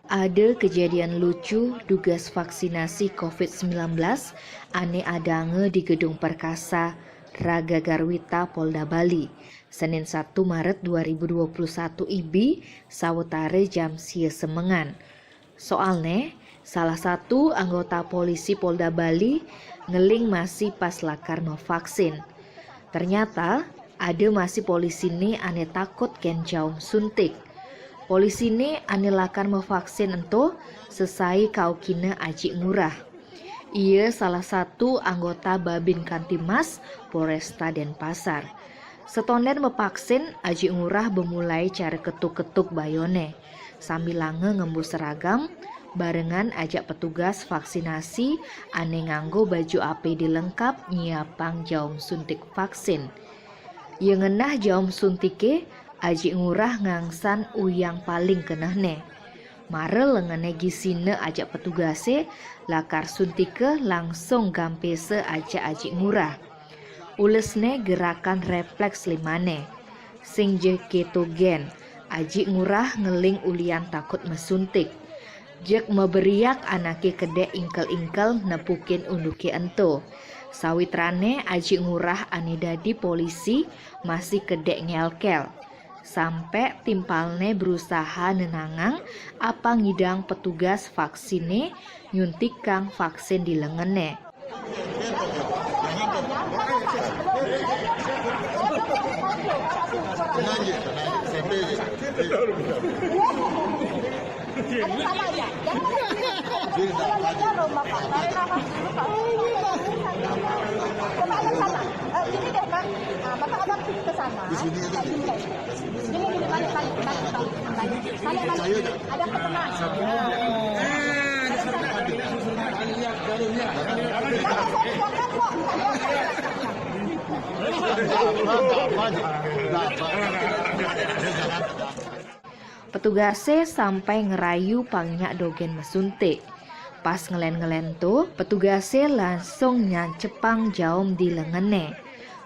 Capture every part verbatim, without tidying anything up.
Ada kejadian lucu dugas vaksinasi covid sembilan belas ane adange di Gedung Perkasa Raga Garwita Polda Bali, Senin satu Maret dua ribu dua puluh satu I B I, sawetare jam sie semengan. Soalne, salah satu anggota polisi Polda Bali ngeling masih pas lakar mevaksin. Ternyata, ada masih polisi ne ane takut ken jaum suntik. Polisi ne ane lakar mevaksin ento sesai kaukine Ajik Ngurah. Ia salah satu anggota Babin Kantimas Polresta Denpasar. Setonden mevaksin, Ajik Ngurah bemulai cara ketuk-ketuk bayone. Sambilange ngembu seragam, barengan ajak petugas vaksinasi ane nganggo baju A P D lengkap nyiapang jaum suntik vaksin. Ia ngenah jaum suntike, Ajik Ngurah ngangsan uyang paling kenehne. Mare lengene gisine ajak petugase, lakar suntike langsung gampese ajak Ajik Ngurah. Ulesne gerakan refleks limane. Sing je ketogen, Ajik Ngurah ngeling ulian takut mesuntik. Jeg meberiak anake kedek ingkel-ingkel nepukin unduke ento. Sawitrane Ajik Ngurah ane dadi polisi masih kedek ngelkel. Sampe timpalne berusaha nenangang apa ngidang petugas vaksine nyuntikang vaksin di lengene. Agak sama aja. Jangan ada yang kalau dia lomba, Pak. Tarik nafas dulu, Pak. Coba agak sama. Eh, ini deh, Pak. Nah, Bapak agak ke sana. Di sini aja. Di sini, di sini. Sini, sini, balik, balik, balik, balik, balik. Balik, balik. Ada ke tengah. Nah. Petugase sampai ngerayu pang nyak dogen mesuntik. Pas ngelen-ngelen to, petugase langsung nyancepang jaum di lengene.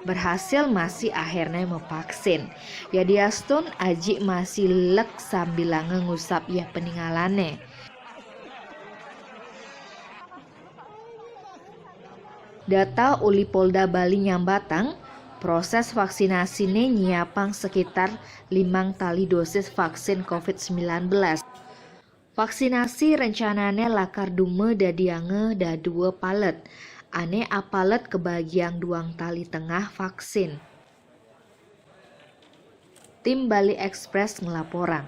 Berhasil masih akhirnya mevaksin. Yadiastun Ajik masih lek sambilange ngusap ya peningalane. Data uli Polda Bali nyambatang, proses vaksinasine nyiapang sekitar limang tali dosis vaksin covid sembilan belas. Vaksinasi rencanane lakar dume dadiange dadua palet. Ane apalet kebagiang duang tali tengah vaksin. Tim Bali Express ngelaporang.